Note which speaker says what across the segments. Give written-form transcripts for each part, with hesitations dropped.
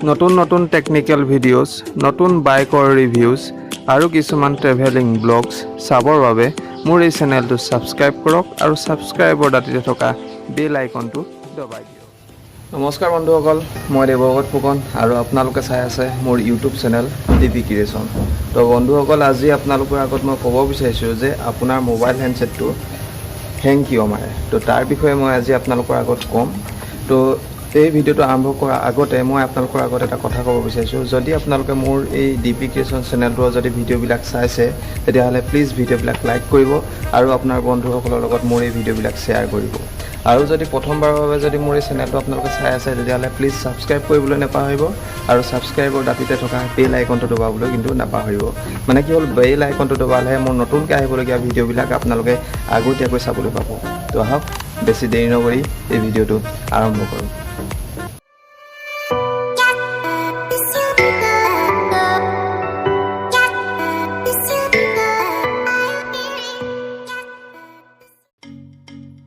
Speaker 1: নতুন নতুন technical videos, নতুন বাইকৰ ৰিভিউজ আৰু কিছুমান ট্ৰেভেলিং ব্লগছ চাবৰ বাবে মোৰ এই চেনেলটো ছাবস্ক্ৰাইব কৰক আৰু ছাবস্ক্ৰাইবৰ দাঁতিতে থকা বেল আইকনটো দবাই দিয়ক। নমস্কাৰ বন্ধুসকল, মই দেৱব্ৰত ফুকন আৰু আপোনালোকে চাই আছে মোৰ YouTube channel D P creation. তো বন্ধুসকল, আজি আপোনালোকৰ আগত মই ক'ব বিচাৰিছোঁ যে আপোনাৰ মোবাইল হেণ্ডছেটটো হেং কিয় মাৰে। তো তাৰ বিষয়ে মই আজি আপোনালোকৰ আগত ক'ম। তো এই ভিডিঅ'টো আৰম্ভ কৰাৰ আগতে মই আপোনালোকৰ আগত এটা কথা ক'ব বিচাৰিছোঁ। যদি আপোনালোকে মোৰ এই ডি পি ক্ৰিয়েশ্যন চেনেলটোৰ যদি ভিডিঅ'বিলাক চাইছে, তেতিয়াহ'লে প্লিজ ভিডিঅ'বিলাক লাইক কৰিব আৰু আপোনাৰ বন্ধুসকলৰ লগত মোৰ এই ভিডিঅ'বিলাক শ্বেয়াৰ কৰিব। আৰু যদি প্ৰথমবাৰৰ বাবে যদি মোৰ এই চেনেলটো আপোনালোকে চাই আছে, তেতিয়াহ'লে প্লিজ ছাবস্ক্ৰাইব কৰিবলৈ নাপাহৰিব আৰু ছাবস্ক্ৰাইবৰ দাঁতিতে থকা বেল আইকনটো দবাবলৈ কিন্তু নাপাহৰিব। মানে কি হ'ল, বেল আইকনটো দবালেহে মোৰ নতুনকৈ আহিবলগীয়া ভিডিঅ'বিলাক আপোনালোকে আগতীয়াকৈ চাবলৈ পাব। তো আহক, বেছি দেৰি নকৰি এই ভিডিঅ'টো আৰম্ভ কৰোঁ।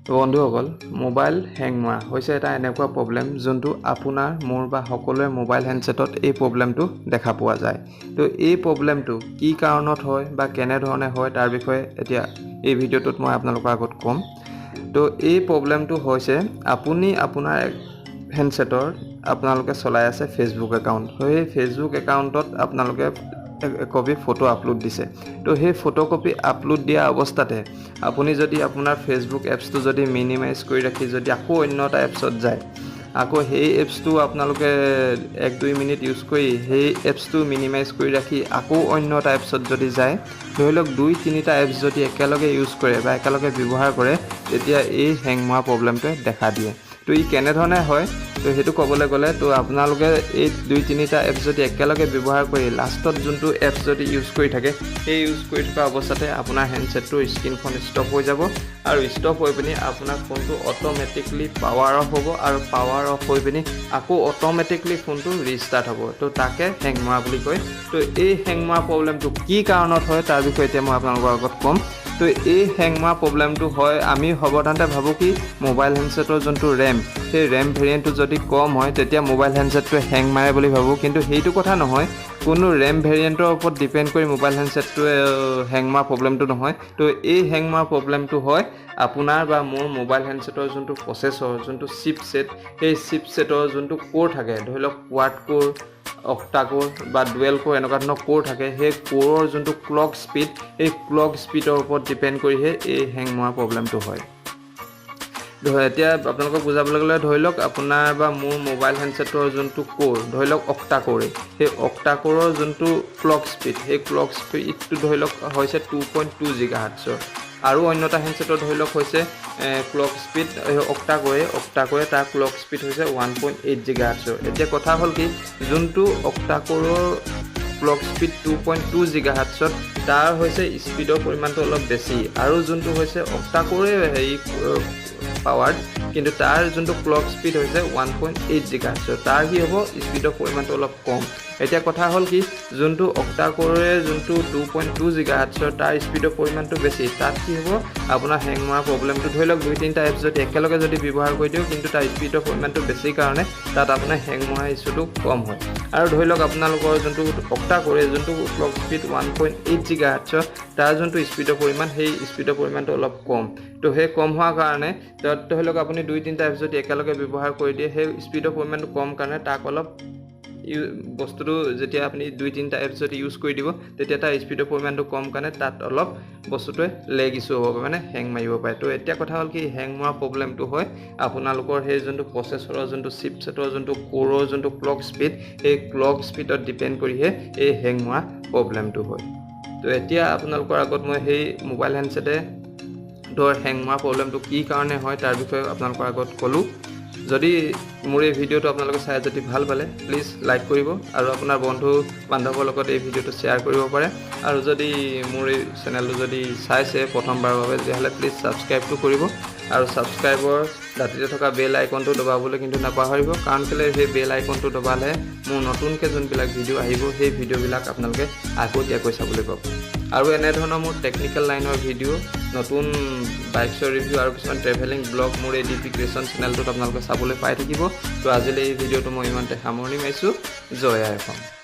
Speaker 1: তো বন্ধুসকল, মোবাইল হেং মৰা হৈছে এটা এনেকুৱা প্ৰব্লেম, যোনটো আপোনাৰ, মোৰ বা সকলোৰে মোবাইল হেণ্ডছেটত এই প্ৰব্লেমটো দেখা পোৱা যায়। তো এই প্ৰব্লেমটো কি কাৰণত হয় বা কেনেধৰণে হয়, তাৰ বিষয়ে এতিয়া এই ভিডিঅ'টোত মই আপোনালোকৰ আগত ক'ম। তো এই প্ৰব্লেমটো হৈছে, আপুনি আপোনাৰ হেণ্ডছেটৰ আপোনালোকে চলাই আছে ফেচবুক একাউণ্ট। সেই ফেচবুক একাউণ্টত আপোনালোকে একপি ফটো আপলোড দিছে। তো সেই ফটোকপি আপলোড দিয়া অৱস্থাতে আপুনি যদি আপোনাৰ ফেচবুক এপছটো যদি মিনিমাইজ কৰি ৰাখি যদি আকৌ অন্য এটা এপছত যায়, আকৌ সেই এপছটো আপোনালোকে 1-2 মিনিট ইউজ কৰি সেই এপছটো মিনিমাইজ কৰি ৰাখি আকৌ অন্য এটা এপছত যদি যায়, ধৰি লওক 2-3টা এপছ যদি একেলগে ইউজ কৰে বা একেলগে ব্যৱহাৰ কৰে, তেতিয়া এই হেং মৰা প্ৰব্লেমটোৱে দেখা দিয়ে। তো ই কেনেধৰণে হয়, তো সেইটো ক'বলৈ গ'লে, তো আপোনালোকে এই 2-3টা এপছ যদি একেলগে ব্যৱহাৰ কৰি লাষ্টত যোনটো এপছ যদি ইউজ কৰি থাকে, সেই ইউজ কৰি থকা অৱস্থাতে আপোনাৰ হেণ্ডছেটটোৰ স্ক্ৰীণখন ষ্টপ হৈ যাব আৰু ষ্টপ হৈ পিনি আপোনাৰ ফোনটো অট'মেটিকলি পাৱাৰ অফ হ'ব আৰু পাৱাৰ অফ হৈ পিনি আকৌ অট'মেটিকলি ফোনটো ৰিষ্টাৰ্ট হ'ব। তো তাকে হেং মৰা বুলি কয়। তো এই হেং মৰা প্ৰব্লেমটো কি কাৰণত হয়, তাৰ বিষয়ে এতিয়া মই আপোনালোকৰ আগত ক'ম। তো এই হেং মৰা প্ৰব্লেমটো হয়, আমি সাধাৰণতে ভাবোঁ কি মোবাইল হেণ্ডছেটৰ যোনটো ৰেম, সেই ৰেম ভেৰিয়েণ্টটো যদি কম হয়, তেতিয়া মোবাইল হেণ্ডছেটটোৱে হেং মাৰে বুলি ভাবোঁ। কিন্তু সেইটো কথা নহয়। কোনো ৰেম ভেৰিয়েণ্টৰ ওপৰত ডিপেণ্ড কৰি মোবাইল হেণ্ডছেটটোৱে হেং মৰা প্ৰব্লেমটো নহয়। তো এই হেং মৰা প্ৰব্লেমটো হয় আপোনাৰ বা মোৰ মোবাইল হেণ্ডছেটৰ যোনটো প্ৰচেছৰ, যোনটো চিপছেট, সেই চিপছেটৰ যোনটো ক'ৰ থাকে, ধৰি লওক কোৱাড ক'ৰ, অক্টা ক'ৰ বা ডুৱেল ক'ৰ, এনেকুৱা ধৰণৰ ক'ৰ থাকে, সেই ক'ৰৰ যোনটো ক্লক স্পীড, সেই ক্লক স্পীডৰ ওপৰত ডিপেণ্ড কৰিহে এই হেং মৰা প্ৰব্লেমটো হয়। এতিয়া আপোনালোকক বুজাবলৈ গ'লে, ধৰি লওক আপোনাৰ বা মোৰ মোবাইল হেণ্ডছেটৰ যোনটো ক'ৰ, ধৰি লওক অক্টা ক'ৰে, সেই অক্টা ক'ৰৰ যোনটো ক্লক স্পীড, সেই ক্লক স্পীডটো ধৰি লওক হৈছে 2.2 জিগা হাৰ্টছৰ আৰু অন্য এটা হেণ্ডছেটৰ ধৰি লওক হৈছে ক্লক স্পীড অক্টা ক'ৰে, তাৰ ক্লক স্পীড হৈছে 1.8 জিগা হাৰ্টছৰ। এতিয়া কথা হ'ল কি, যোনটো অক্টা ক'ৰৰ ক্লক স্পীড 2.2 জিগা হাৰ্টছত, তাৰ হৈছে স্পীডৰ পৰিমাণটো অলপ বেছি আৰু যোনটো হৈছে অক্টা ক'ৰে হেৰি পাৱাৰ্ড, কিন্তু তাৰ যোনটো ক্লক স্পীড হৈছে 1.8 জিগা হাৰ্টছৰ, তাৰ কি হ'ব, স্পীডৰ পৰিমাণটো অলপ কম। এতিয়া কথা হ'ল কি, যোনটো অক্টা ক'ৰে যোনটো 2.2 জিগা হাৰ্টছৰ, তাৰ স্পীডৰ পৰিমাণটো বেছি, তাত কি হ'ব, আপোনাৰ হেং মৰা প্ৰব্লেমটো ধৰি লওক 2-3টা এপছ যদি একেলগে যদি ব্যৱহাৰ কৰি দিওঁ, কিন্তু তাৰ স্পীডৰ পৰিমাণটো বেছি কাৰণে তাত আপোনাৰ হেং মৰা ইছ্যুটো কম হয়। আৰু ধৰি লওক আপোনালোকৰ যোনটো অক্টা ক'ৰে যোনটো ক্লক স্পীড 1.8 জিগা হাৰ্টছৰ, তাৰ যোনটো স্পীডৰ পৰিমাণ, সেই স্পীডৰ পৰিমাণটো অলপ কম। তো সেই কম হোৱাৰ কাৰণে তাত ধৰি লওক আপুনি 2-3টা এপছ যদি একেলগে ব্যৱহাৰ কৰি দিয়ে, সেই স্পীডৰ পৰিমাণটো কম কাৰণে তাক অলপ বস্তুটো যেতিয়া আপুনি 2-3টা এপছ যদি ইউজ কৰি দিব, তেতিয়া তাৰ স্পীডৰ পৰিমাণটো কম কাৰণে তাত অলপ বস্তুটোৱে লেগ ইছ্যু হ'ব পাৰে, মানে হেং মাৰিব পাৰে। তো এতিয়া কথা হ'ল কি, হেং মৰা প্ৰব্লেমটো হয় আপোনালোকৰ সেই যোনটো প্ৰচেছৰৰ যোনটো চিপছেটৰ যোনটো ক'ৰৰ যোনটো ক্লক স্পীড, সেই ক্লক স্পীডত ডিপেণ্ড কৰিহে এই হেং মৰা প্ৰব্লেমটো হয়। তো এতিয়া আপোনালোকৰ আগত মই সেই মোবাইল হেণ্ডছেটে ধৰ হেং মৰা প্ৰব্লেমটো কি কাৰণে হয়, তাৰ বিষয়ে আপোনালোকৰ আগত ক'লোঁ। যদি মোৰ এই ভিডিঅ'টো আপোনালোকে চাই যদি ভাল পালে, প্লিজ লাইক কৰিব আৰু আপোনাৰ বন্ধু বান্ধৱৰ লগত এই ভিডিঅ'টো শ্বেয়াৰ কৰিব পাৰে। আৰু যদি মোৰ এই চেনেলটো যদি চাইছে প্ৰথমবাৰৰ বাবে, তেতিয়াহ'লে প্লিজ ছাবস্ক্ৰাইবটো কৰিব আৰু ছাবস্ক্ৰাইবৰ দাঁতিতে থকা বেল আইকনটো দবাবলৈ কিন্তু নাপাহৰিব। কাৰণ কেলৈ, সেই বেল আইকনটো দবালেহে মোৰ নতুনকৈ যোনবিলাক ভিডিঅ' আহিব, সেই ভিডিঅ'বিলাক আপোনালোকে আগতীয়াকৈ চাবলৈ পাব। আৰু এনেধৰণৰ মোৰ টেকনিকেল লাইনৰ ভিডিঅ', নতুন বাইকছৰ ৰিভিউ আৰু কিছুমান ট্ৰেভেলিং ব্লগ মোৰ এই ডি পি ক্ৰিয়েশ্যন চেনেলটোত আপোনালোকে চাবলৈ পাই থাকিব। তো আজিলৈ এই ভিডিঅ'টো মই ইমানতে সামৰণি মাৰিছোঁ। জয় আই অসম।